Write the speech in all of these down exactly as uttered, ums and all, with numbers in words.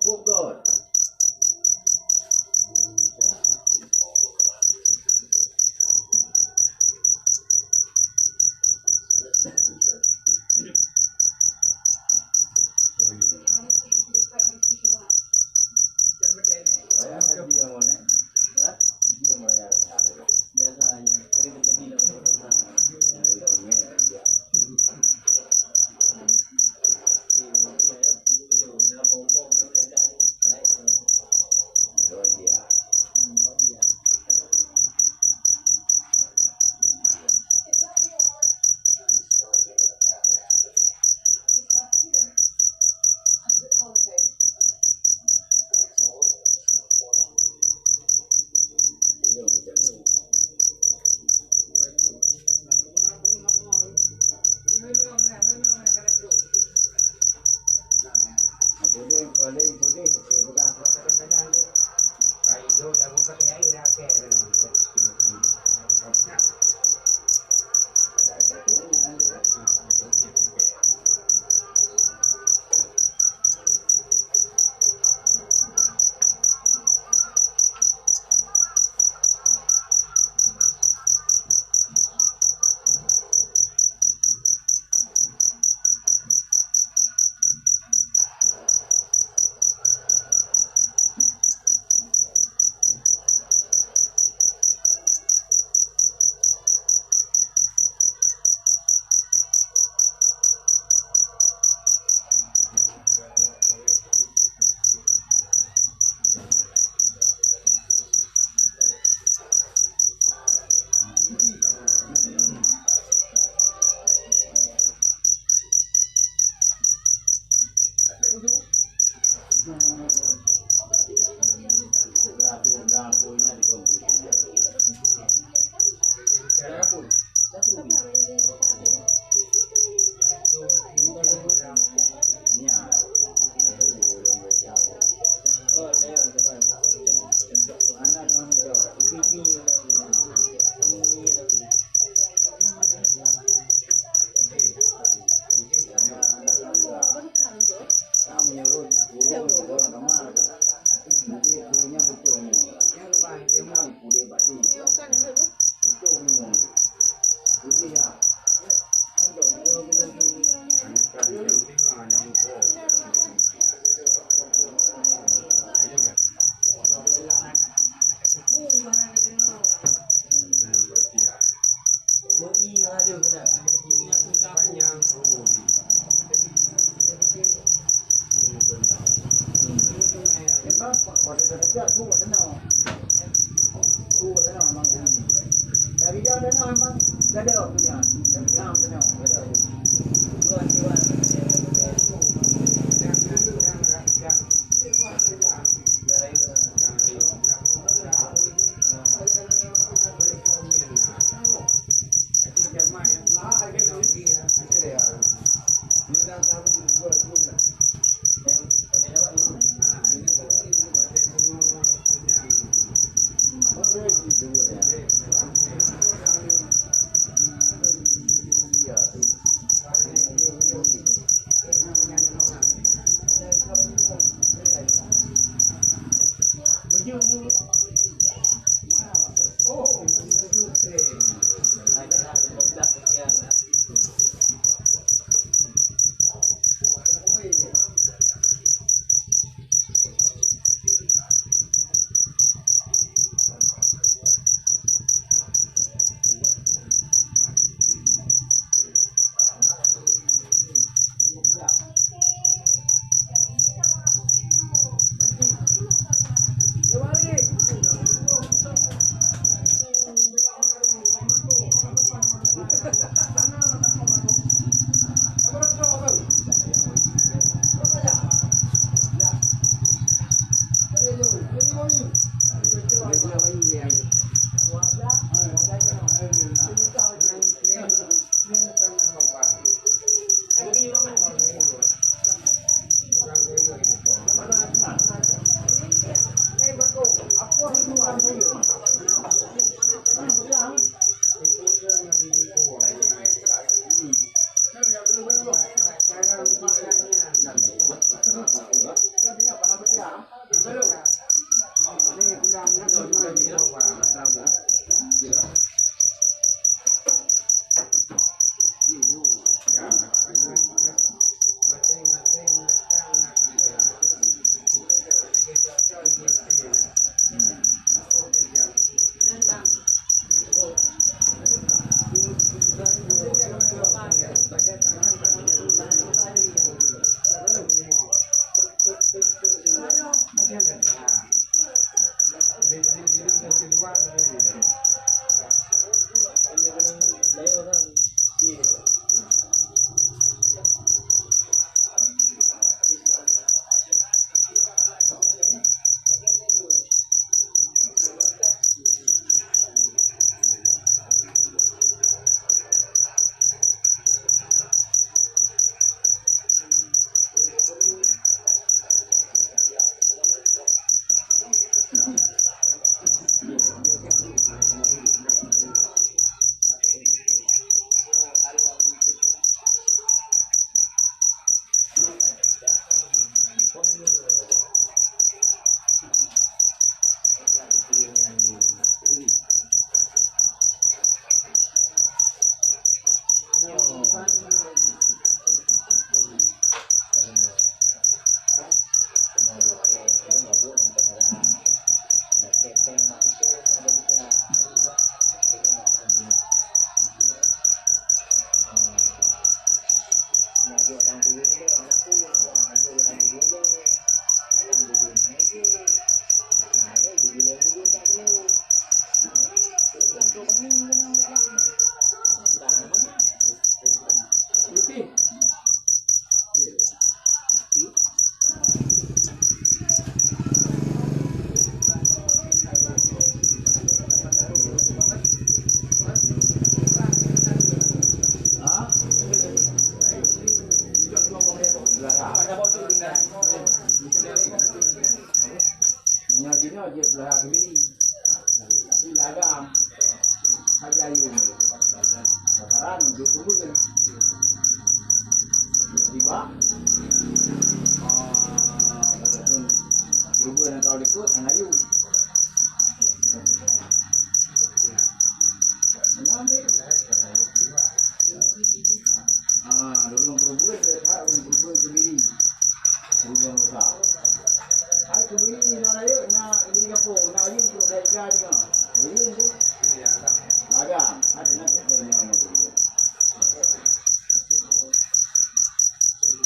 Oh God.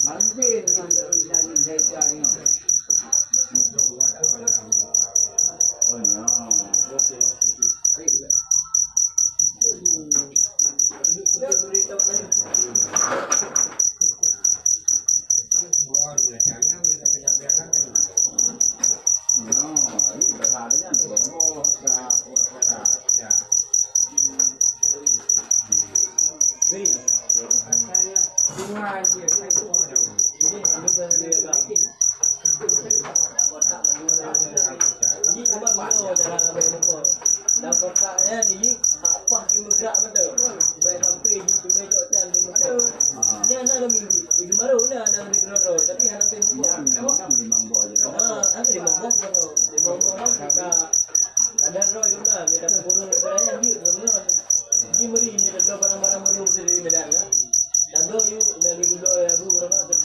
Mungkin yang dari saya cari. Oh, ya. Jadi, cuma binoe cara kami mukul. Dan kotak nyan jih, tak pah keu meugrak beutôi. Baik sampai jih cuma cok can di mukul. Nyan na kami jih. Di Geumaru na, na di Geumaru. Tapi hana sampai mukul. Nyan, nyan kan limong boh je. Ha, kan limong boh beutôi. Limong boh kan kita ada roh jumlah. Kita pun burung daripada nyan, jih, jih, jih meri, kita barang-barang baru dari Medan, kan. Tabloe yue dari gula ya bu berapa tu?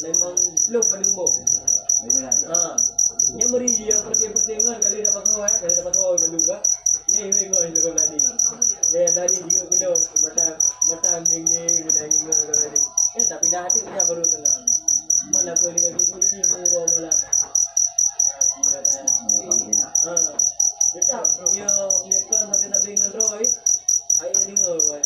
Memang slow paling boh. Ha. Nya meri yang penting-penting kan kali dapat kau ya, kali dapat kau malu ka. Nya ini kau itu kau tadi. Dia yang tadi juga kena mata mata ding ni kena ingat kau tadi. Ya tapi dah hati punya baru senang. Mana pun dengan kita ni mau malam. Ha. Tetap dia dia kan sampai nabi dengan roh. Hai dengar.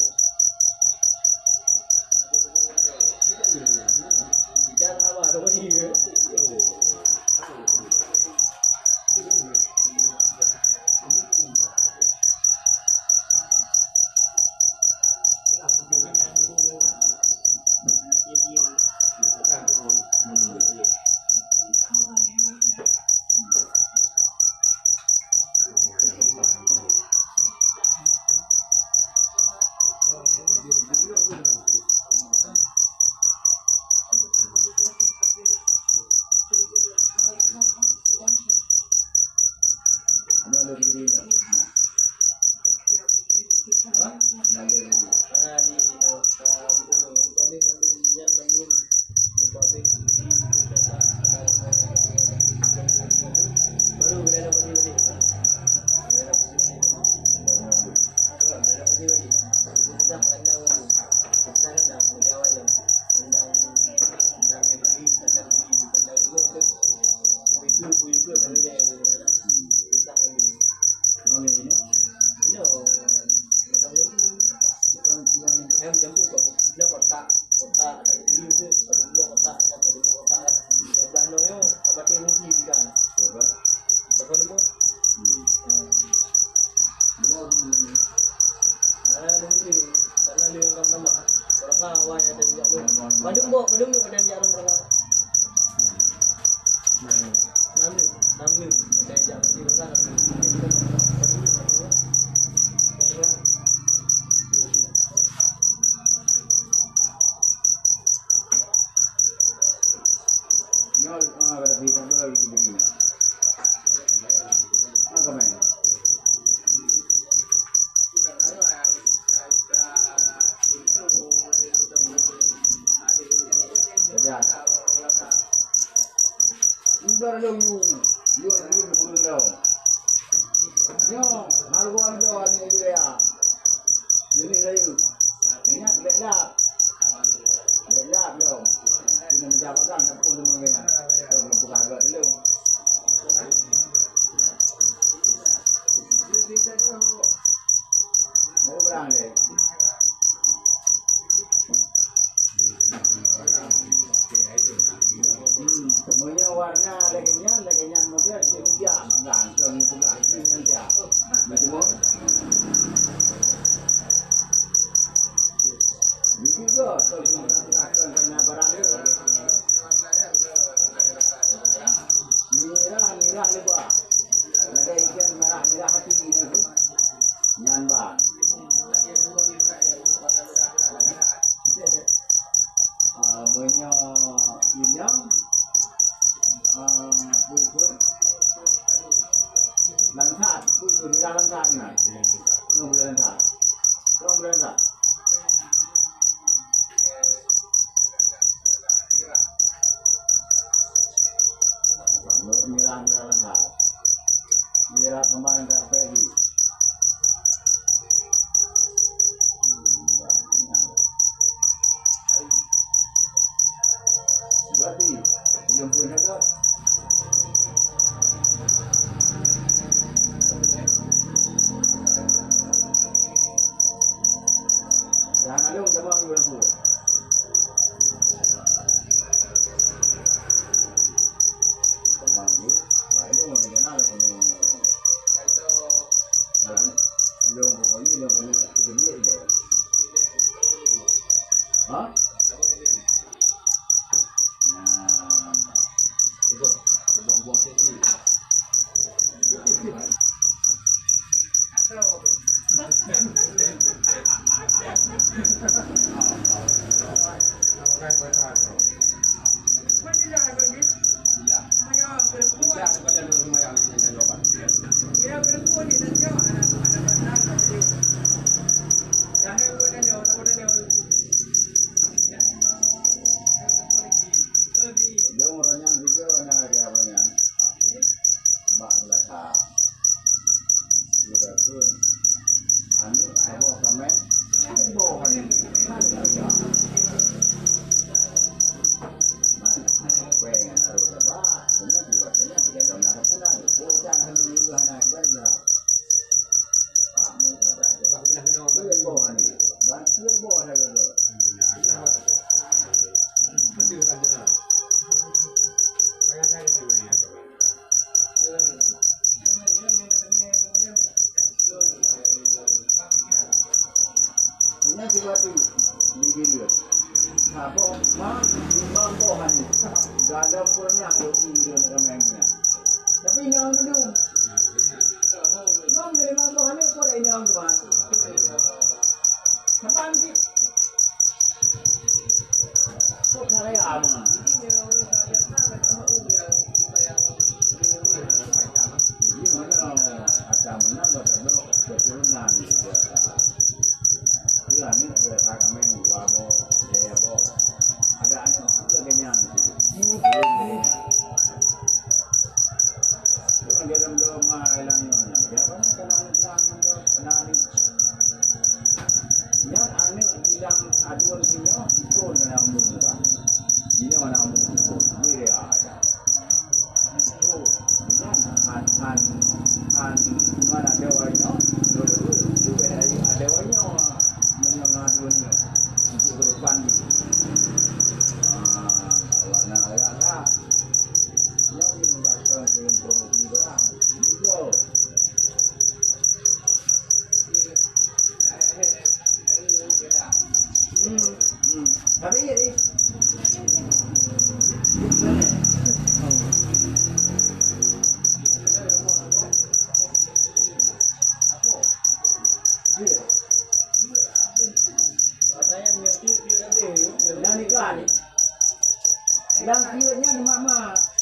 Yang jambu kok. Ina kotak, kotak, ada diri tu, ada dua kotak, ada dua kotak lah. Sebelah no yo, abati mungkin juga. Coba. Coba dulu. Hmm. Dua dulu ni. Ah, dulu ni. Sana dia yang nama. Berapa awal ada juga tu. Padum bok, padum ni ada yang berapa? Nam ni, nam ni. Ada yang berapa? Nyoe, ah, pada pihak tu lagi tu begini. Ah, kau main. Kerja. Udah dong, yuk. Yuk, yuk, yuk, yuk. Nyoe, harga harga ni dia. Jadi saya ingat bela. Bela dong. Kena menjawab kan, apa nama dia? Kalau bukan agak dulu. Baru berang deh. Hmm, meunyoe warna lagèe nyan, lagèe nyan model, cuma dia, enggak, enggak, enggak, enggak, enggak. Macam mana? Ini juga, kalau kita gunakan karena barang ni. Mirah, mirah leubah. Lagèe ikan merah, mirah hati ini tu. Nyan ba. Ah, meunyoe inong, ah, pun, pun. Langsat, pun, pun, nirah langsat nyan. Nyoe bulan langsat. Nyoe bulan langsat. Nirah, nirah langsat. Nirah kembang langsat padi. Jumpa jaga. Jangan ada orang sama orang tua. Teman tu, lain tu orang kenal punya. Belum pokoknya belum punya kedua dia. Ha? Nah. Buang-buang sesi. Dong ureueng nyang tiga na dia banyak. Bak belakang. Sudah pun. Aneuk saboh kaméng. Boh aneuk. Mana? Mana? Pengen harus dapat. Semua juga kena tidak ada mana pun ada. Kau jangan dulu hana kita dah. Pak, muka dah. Pak, pernah kena apa? Boh aneuk. Bantu boh aneuk. Nanti bukan dengar. Bayangkan saya main apa? Ini juga tu di video. Saboh, ma, limong boh ni. Galau pernah tu di video ramai ni. Tapi ini orang belum. Limong, limong boh ni pun ini orang tu. Saban sih. Kok saya aman? Ini mana ada menang, ada keturunan. Iya, ini ada kami dua boh, tiga boh. Ada anak juga kenyang. Itu kan dia dalam rumah, dalam mana? Dia apa nak kena anak, kena anak. Nyan aneuk bilang aduen sinyoh, ikon keunan umu, kan. Jinoe na umu ikon, wira aja. Oh, nyan han, han, han, ngon adoe nyoe, dulu, dulu, adoe nyoe, meunyoe ngon aduen nyoe, untuk ke depan ni. Ah, awak nak agak-agak. Nyoe ni membaca film promosi barang. Betul. Hmm, hmm. Tapi ya, eh. Iya. Yang ikan. Yang kira nya mak-mak.